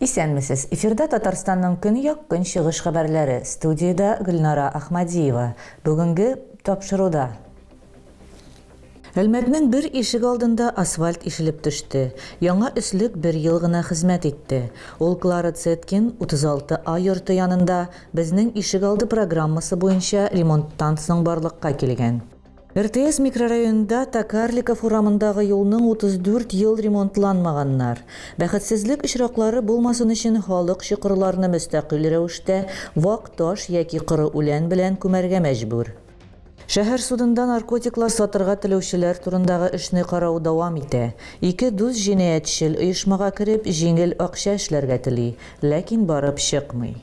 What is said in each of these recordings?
Исәнмесез! Эфирда Татарстанның көньяк-көнчыгыш хәбәрләре. Студиядә Гөлнара Ахмадиева. Бүгенге тапшыруда. Әлмәтнең бер ишек алдында асфальт ишелеп төште. Яңа өслек бер ел гына хезмәт итте. Ул Клара Цеткин, 36 А йорты янында Безнең ишегалды программасы буенча ремонттан соң барлыкка килгән. РТС микрорайонында Токарликов урамындагы юлның 34 ел ремонтланмаганнар. Бәхетсезлек очраклары булмасын өчен халык чокырларны мөстәкыйль рәвештә вак таш яки коры үлән белән күмәргә мәҗбүр. Шәһәр судында наркотиклар сатырга теләүчеләр турындагы эшне карау дәвам итә. Ике дус җинаятьчел оешмага кереп, җиңел акча эшләргә тели, ләкин барып чыкмый.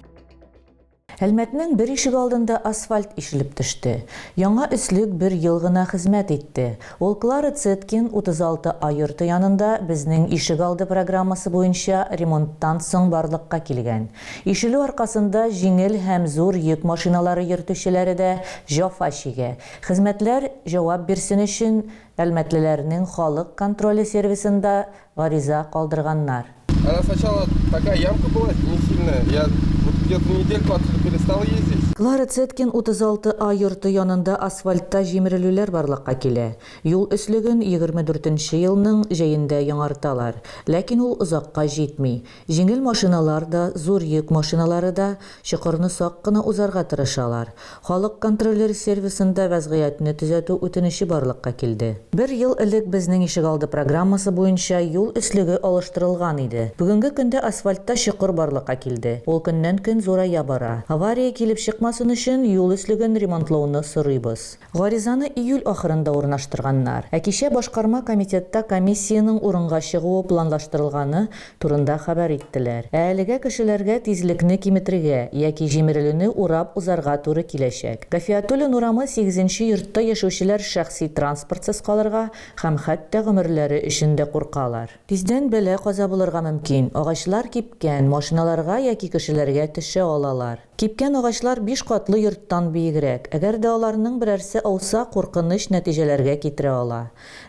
Әлмәтнең бер ишегалдында асфальт ишелеп төште. Яңа өслек бер ел гына хезмәт итте. Ул Клара Цеткин 36 А йорты янында Безнең ишегалды программасы буенча ремонттан соң барлыкка килгән. Ишелү аркасында җиңел һәм зур йөк машиналары йөртүчеләре дә җәфа чигә. Хезмәтләр җавап бирсен өчен, әлмәтлеләрнең Халык контроле сервисында гариза калдырганнар. Она сначала такая ямка была не сильная, я вот где-то недельку отсюда перестал ездить. Клара Цеткин 36 А йорты янында асфальтта җимерелүләр барлыкка килә. Юл өслеген 24 нче елның җәендә яңарталар. Ләкин ул озакка җитми. Җиңел машиналар да, зур йөк машиналары да чокырны сак кына узарга тырышалар. Халык контролер сервисында вәзгыятьне төзәтү үтенече барлыкка килде. Бер ел элек Безнең ишегалды программасы буенча юл өслеге алыштырылган иде. Бүгенге көндә асфальтта чокыр барлыкка килде. Ул көннән-көн зурая бара. Авария килеп чыкмасын өчен юл өслеген ремонтлауны сорыйбыз. Гаризаны июль ахырында урнаштырганнар. Ә кичә башкарма комитетта комиссиянең урынга чыгуы планлаштырылганы турында хәбәр иттеләр. Ә әлегә кешеләргә тизлекне киметергә яки җимерелүне урап узарга туры киләчәк. Гафиатуллин урамы сигезенче йортта яшәүчеләр шәхси транспортсыз калырга һәм хәтта гомерләре өчен дә куркалар. Тиздән бәла-каза булырга мөмкин, агачлар кипкән, машиналарга яки кешеләргә төшә алалар. Кипкән агачлар биш катлы йорттан биегрәк. Әгәр дә аларның берәрсе ауса, куркыныч нәтиҗәләргә китерә ала.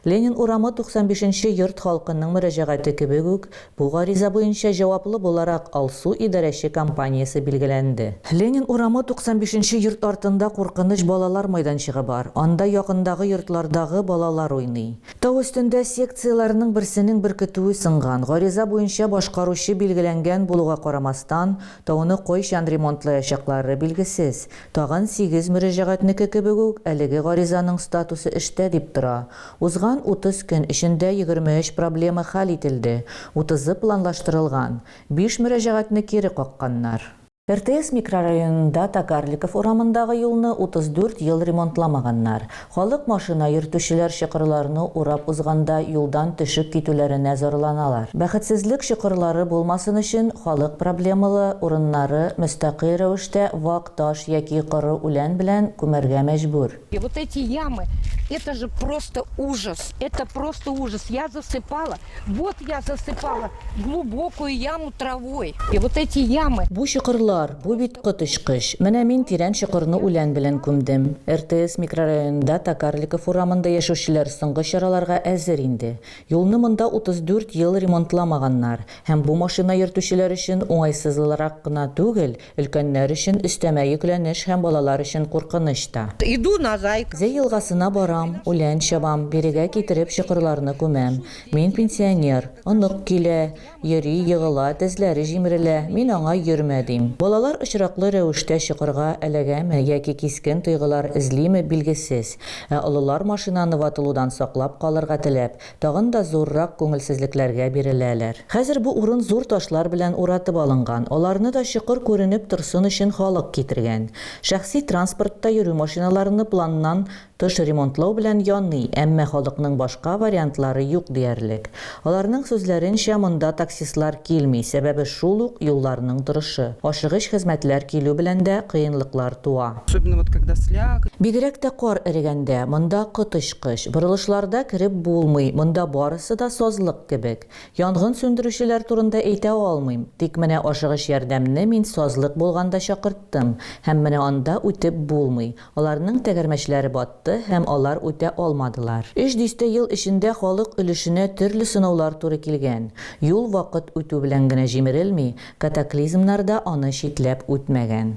Ленин урамы 95 нче йорт халкының мөрәҗәгате кебек үк, бу гариза буенча җаваплы буларак Алсу идарәче компаниясе билгеләнде. Ленин урамы 95 нче йорт артында куркыныч балалар майданчыгы бар. Анда якындагы йортлардагы балалар уйный. Тау өстендә секцияләрнең берсенең беркетүе сынган. Гариза буенча башкаручы билгеләнгән булуга карамастан, Тауны кайчан ремонтлаячаклары билгесез. Тагын сигез мөрәҗәгатьнеке кебек үк, әлеге гаризаның статусы эштә дип тора. Узган 30 көн эчендә 23 проблема хәл ителде, утызы планлаштырылган. Биш мөрәҗәгатьне кире какканнар. РТС микрорайонында Токарликов урамындагы юлны 34 ел ремонтламаганнар. Халык машина йөртүчеләр чокырларны урап узганда юлдан төшеп китүләренә зарланалар. Бәхетсезлек чокырлары булмасын өчен халык проблемалы урыннары мөстәкыйль рәвештә вак таш яки коры үлән белән күмәргә мәҗбүр. И вот эти ямы, это же просто ужас, это просто ужас. Я засыпала, вот я засыпала глубокую яму травой. И вот эти ямы. Бу чокырлар, бу бит коточкыч. Менә мин тирән чокырны үлән белән күмдем. РТС микрорайонында Токарликов урамында яшәүчеләр соңгы чараларга әзер инде. Юлны монда 34 ел ремонтламаганнар һәм бу машина йөртүчеләр өчен уңайсызлырак кына түгел, Өлкәннәр өчен өстәмә йөкләнеш һәм балалар өчен куркыныч та. Иду на Зайка. Зәй елгасына барам, үлән чабам, бирегә китереп чокырларны күмәм. Мин пенсионер. Онык килә, йөри, егыла, тезләре җимерелә, мин аңа йөрмә дим. Балалар очраклы рәвештә чокырга эләгәме яки кискен тойгылар эзлиме, билгесез. Ә олылар машинаны ватылудан саклап калырга теләп, тагын да зуррак күңелсезлекләргә биреләләр. Хәзер бу урын зур ташлар белән уратып алынган, аларны да чокыр күренеп торсын өчен халык китергән. Шәхси транспортта йөрү машиналарны планнан тыш ремонтлау белән яный, әмма халыкның башка вариантлары юк диярлек. Аларның сүзләренчә, монда таксистлар килми, сәбәбе шул ук юлларның торышы. Ашыгыч. Ашыгыч хезмәтләр килү белән дә кыенлыклар туа. Особенно вот когда слякоть. Бигрәк тә кар эрегәндә, монда коточкыч. Борылышларда кереп булмый, монда барысы да сазлык кебек. Янгын сүндерүчеләр турында әйтә алмыйм, тик менә ашыгыч ярдәмне мин сазлык булганда чакырттым, һәм менә анда үтеп булмый. Аларның тәгәрмәчләре батты һәм алар үтә алмадылар. Өч дистә ел эчендә халык өлешенә төрле сынаулар туры килгән. Юл вакыт үтү белән генә җимерелми, катаклизмнар да аны читләп үтмәгән.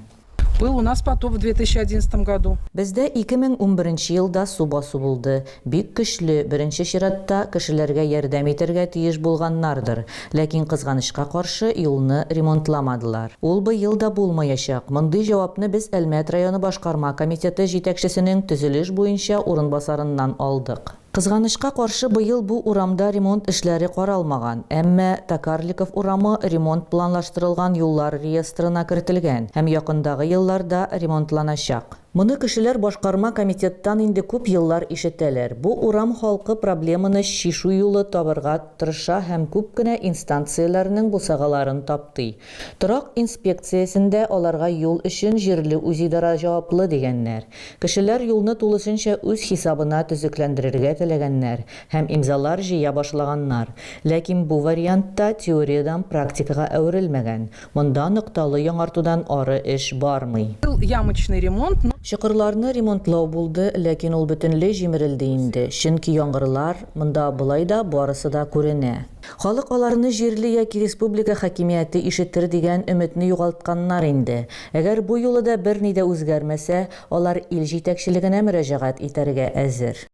Был у нас потоп в 2011 году. Бездә 2011 нче елда су басу булды. Бик көчле, беренче чиратта, кешеләргә ярдәм итәргә тиеш булганнардыр, ләкин, кызганычка каршы, юлны ремонтламадылар. Ул быел да булмаячак. Мондый җавапны без Әлмәт районы башкарма комитеты җитәкчесенең төзелеш буенча урынбасарыннан алдык. Кызганычка каршы, быел бу урамда ремонт эшләре каралмаган. Әмма Токарликов урамы ремонт планлаштырылган юллар реестрына кертелгән һәм якындагы елларда ремонтланачак. Моны кешеләр башкарма комитеттан инде күп еллар ишетәләр. Бу урам халкы проблеманы чишү юлы табырга тырыша һәм күп кенә инстанцияләрнең бусагаларын таптый. Торак инспекциясендә аларга юл өчен җирле үзидарә җаваплы дигәннәр. Кешеләр юлны тулысынча үз хисабына төзекләндерергә теләгәннәр һәм имзалар җыя башлаганнар. Ләкин бу вариант та теориядән практикага әверелмәгән. Монда нокталы яңартудан ары эш бармый. Был ямочный ремонт, но. Чокырларны ремонтлау булды, ләкин ул бөтенләй җимерелде инде, чөнки яңгырлар, монда болай да барысы да күренә. Халык аларны җирле яки республика хакимияте ишетер дигән өметне югалтканнар инде. Әгәр бу юлы да берни дә үзгәрмәсә, алар ил җитәкчелегенә мөрәҗәгать итәргә әзер.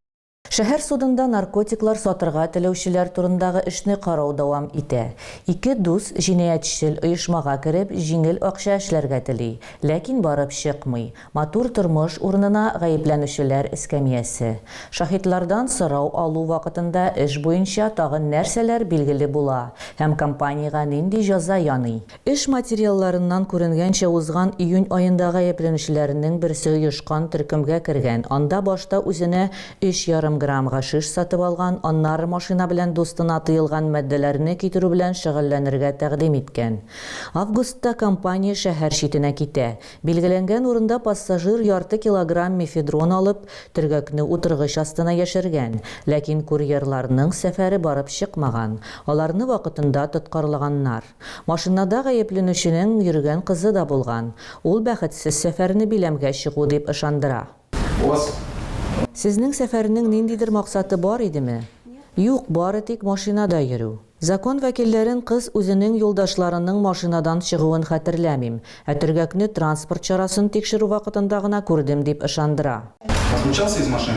Шәһәр судында наркотиклар сатырга теләүчеләр турындагы эшне карау дәвам итә. Ике дус җинаятьчел оешмага кереп, җиңел акча эшләргә тели, ләкин барып чыкмый. Матур тормыш урынына гаепләнүчеләр эскәмиясе. Шаһитлардан сорау алу вакытында эш буенча тагын нәрсәләр билгеле була һәм компаниягә нинди җәза яный? Эш материалларыннан күренгәнчә, узган июнь аенда гаепләнүчеләрнең берсе оешкан төркемгә кергән. Анда башта үзенә өч ярым грамм гашиш сатып алган, аннары машина белән дустына тыелган матдәләрне китерү белән шөгыльләнергә тәкъдим иткән. Августта компания шәһәр читенә китә. Билгеләнгән урында пассажир ярты килограмм мефедрон алып, төргәкне утыргыч астына яшергән. Ләкин курьерларның сәфәре барып чыкмаган. Аларны вакытында тоткарлаганнар. Машинада гаепләнүченең йөргән кызы да булган. Ул бәхетсез сәфәрне биләмгә чыгу дип ышандыра. У вас. Сезнең сәфәрнең ниндидер максаты бар идеме? Юк, бары тик машинада йөрү. Закон вәкилләрен кыз үзенең юлдашларының машинадан чыгуын хәтерләмим, ә төргәкне транспорт чарасын тикшерү вакытында гына күрдем дип ышандыра. Возмущался из машины?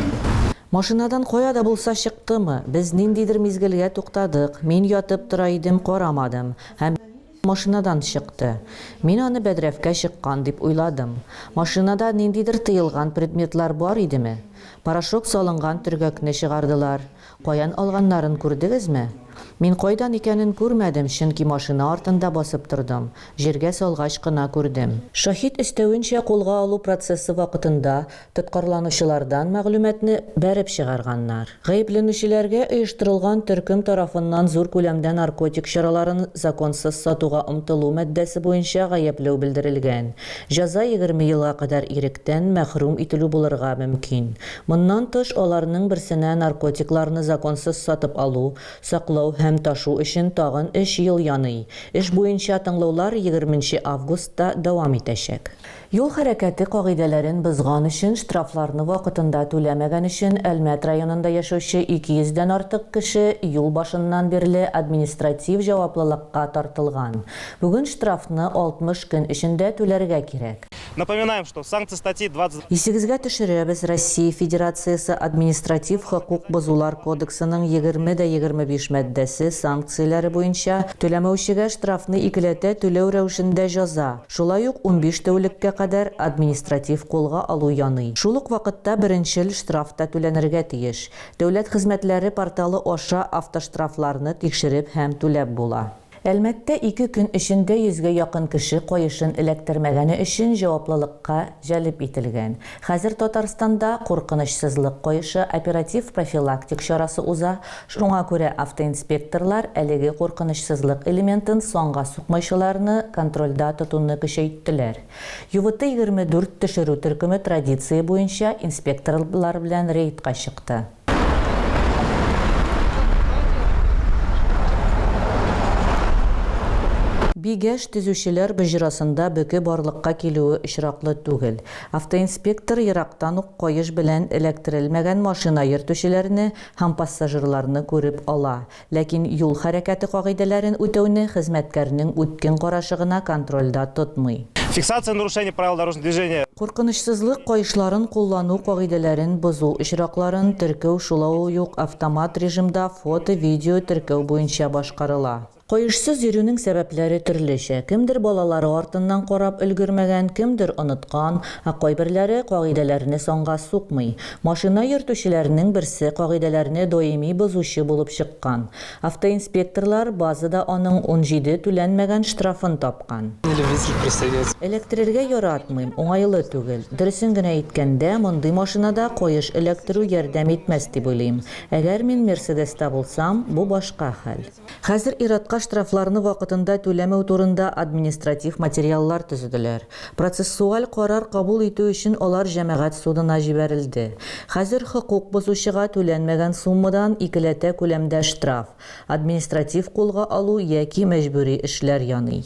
Машинадан кая да булса чыктымы, без ниндидер мизгелгә туктадык, мин ятып тора идем, карамадым, һәм машинадан чыкты. Мин аны бәдрәфкә чыккан дип уйладым. Машинада ниндидер тыелган предметлар бар идеме? Порошок салынган төргәкне чыгардылар. Каян алганнарын күрдегезме? Мин кайдан икәнен күрмәдем, чөнки машина артында басып тордым. Җиргә салгач кына күрдем. Шаһит өстәвенчә, кулга алу процессы вакытында тоткарланучылардан мәгълүматны бәреп чыгарганнар. Гаепләнүчеләргә оештырылган төркем тарафыннан зур күләмдә наркотик чараларын законсыз сатуга омтылу маддәсе буенча гаепләү белдерелгән. Җәза 20 елга кадәр иректән мәхрүм ителү булырга мөмкин. Моннан тыш, аларның берсенә наркотикларны законсыз сатып алу, саклау һәм ташу өчен тагын өч ел яный. Эш буенча тыңлаулар егерменче августта дәвам итәчәк. Юл хәрәкәте кагыйдәләрен бозган өчен штрафларны вакытында түләмәгән өчен Әлмәт районында яшәүче 200 дән артык кеше юл башыннан бирле административ җаваплылыкка тартылган. Бүген штрафны 60 көн эчендә түләргә кирәк. Напоминаем, что санкции статьи 20. Исегезгә төшерәбез, Россия Федерациясе Административ хокук бозулар кодексының 20 дә 25 маддәсе санкцияләре буенча түләмәүчегә штрафны икеләтә түләү рәвешендә җәза, шулай ук 15 тәүлеккә кадәр административ кулга алу яный. Шул ук вакытта беренчел штраф та түләнергә тиеш. Дәүләт хезмәтләре порталы аша автоштрафларны тикшереп һәм түләп була. Әлмәттә ике көн эчендә йөзгә якын кеше каешын эләктермәгәне өчен җаваплылыкка җәлеп ителгән. Хәзер Татарстанда Куркынычсызлык каешы оператив-профилактик чарасы уза, шуңа күрә автоинспекторлар әлеге куркынычсызлык элементын санга сукмаучыларны контрольдә тотуны көчәйттеләр. ЮВТ 24 төшерү төркеме традиция буенча инспекторлар белән рейдка чыкты. Бигәш төзүчеләр боҗрасында бөке барлыкка килүе очраклы түгел. Автоинспектор ерактан ук каеш белән эләктерелмәгән машина йөртүчеләрне һәм пассажирларны күреп ала. Ләкин юл хәрәкәте кагыйдәләрен үтәүне хезмәткәрнең үткен карашы гына контрольдә тотмый. Фиксация нарушений правил дорожного движения. Куркынычсызлык каешларын куллану кагыйдәләрен бозу очракларын теркәү шулай ук автомат режимда фото-видео теркәү буенча башкарыла. Каешсыз йөрүнең сәбәпләре төрлечә, кемдер балалары артыннан карап өлгермәгән, кемдер оныткан, ә кайберләре кагыйдәләрне санга сукмый. Машина йөртүчеләрнең берсе кагыйдәләрне даими бозучы булып чыккан. Автоинспекторлар базада аның 17 түләнмәгән штрафын тапкан. Эләктерергә яратмыйм, уңайлы түгел. Дөресен генә әйткәндә, мондый машинада каеш эләктерү ярдәм итмәс дип уйлыйм. Әгәр мин Мерседеста булсам, бу башка хәл. Хәзер ир-атка штрафларны вакытында түләмәү турында административ материаллар төзеделәр. Процессуаль карар кабул итү өчен алар җәмәгать судына җибәрелде. Хәзер хокук бозучыга түләнмәгән суммадан икеләтә күләмдә штраф, административ кулга алу яки мәҗбүри эшләр яный.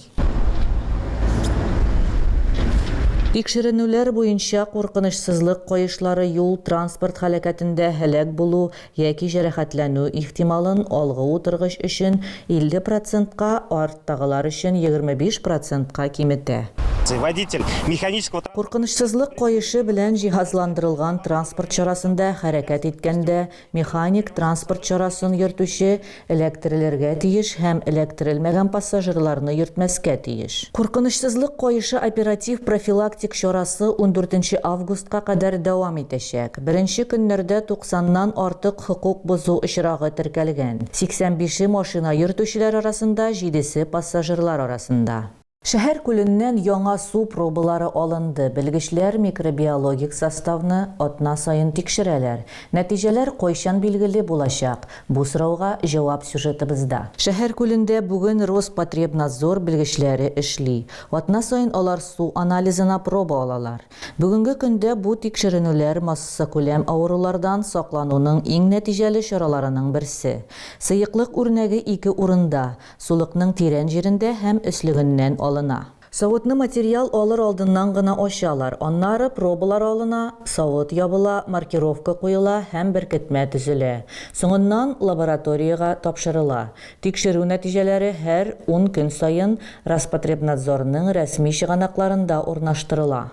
Тикшеренүләр буенча, куркынычсызлык каешлары юл-транспорт һәлакәтендә һәлак булу яки җәрәхәтләнү ихтималын алгы утыргыч өчен 50 процентка, арттагылар өчен 25 процентка киметә. Водитель механического. Куркынычсызлык каешы белән җиһазландырылган транспорт чарасында хәрәкәт иткәндә Механик транспорт чарасын йөртүче эләктерелергә тиеш һәм эләктерелмәгән пассажирларны йөртмәскә тиеш. Куркынычсызлык каешы оператив-профилактик чарасы ундүртенче августка кадәр дәвам итәчәк. Беренче көннәрдә туксаннан артык хокук бозу очрагы теркәлгән. 85-е машина йөртүчеләр арасында, җидесе пассажирлар арасында. Шәһәр күленнән яңа су пробалары алынды. Белгечләр микробиологик составны атна саен тикшерәләр. Нәтиҗәләр кайчан билгеле булачак? Бу сорауга җавап сюжетыбызда. Шәһәр күлендә бүген Роспотребнадзор белгечләре эшли. Атна саен алар су анализына проба алалар. Бүгенге көндә бу тикшеренүләр массакүләм авырулардан саклануның иң нәтиҗәле чараларының берсе. Сыеклык үрнәге ике урында, Сулыкның тирән җирендә һәм өслегеннән алына. Савытны материал алыр алдыннан гына ачалар, аннары пробалар алына, савыт ябыла, маркировка куела һәм беркетмә төзелә. Соңыннан лабораториягә тапшырыла. Тикшерү нәтиҗәләре һәр ун көн саен Роспотребнадзорның рәсми чыганакларында урнаштырыла.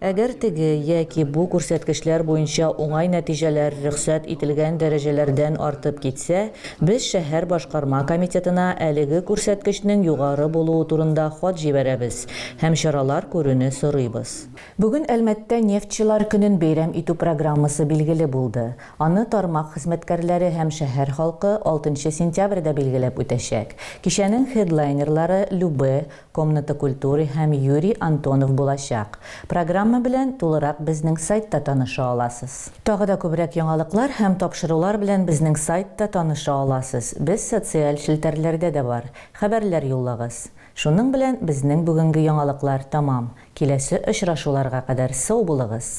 Әгәр теге яки бу күрсәткечләр буенча уңай нәтиҗәләр рөхсәт ителгән дәрәҗәләрдән артып китсә, без шәһәр башкарма комитетына әлеге күрсәткечнең югары булуы турында хат җибәрәбез һәм чаралар күрүне сорыйбыз. Бүген Әлмәттә Нефтьчелар көнен бәйрәм итү программасы билгеле булды. Аны тармак хезмәткәрләре һәм шәһәр халкы алтынчы сентябрьдә билгеләп үтәчәк. Кичәнең хедлайнерлары Любэ, Комната культуры һәм Юрий Антонов булачак. Программа белән тулырак безнең сайтта таныша аласыз. Тагы да күбрәк яңалыклар һәм тапшырулар белән безнең сайтта таныша аласыз. Без социаль челтәрләрдә дә бар. Хәбәрләр юллагыз. Шуның белән безнең бүгенге яңалыклар тәмам. Киләсе очрашуларга кадәр сау булыгыз!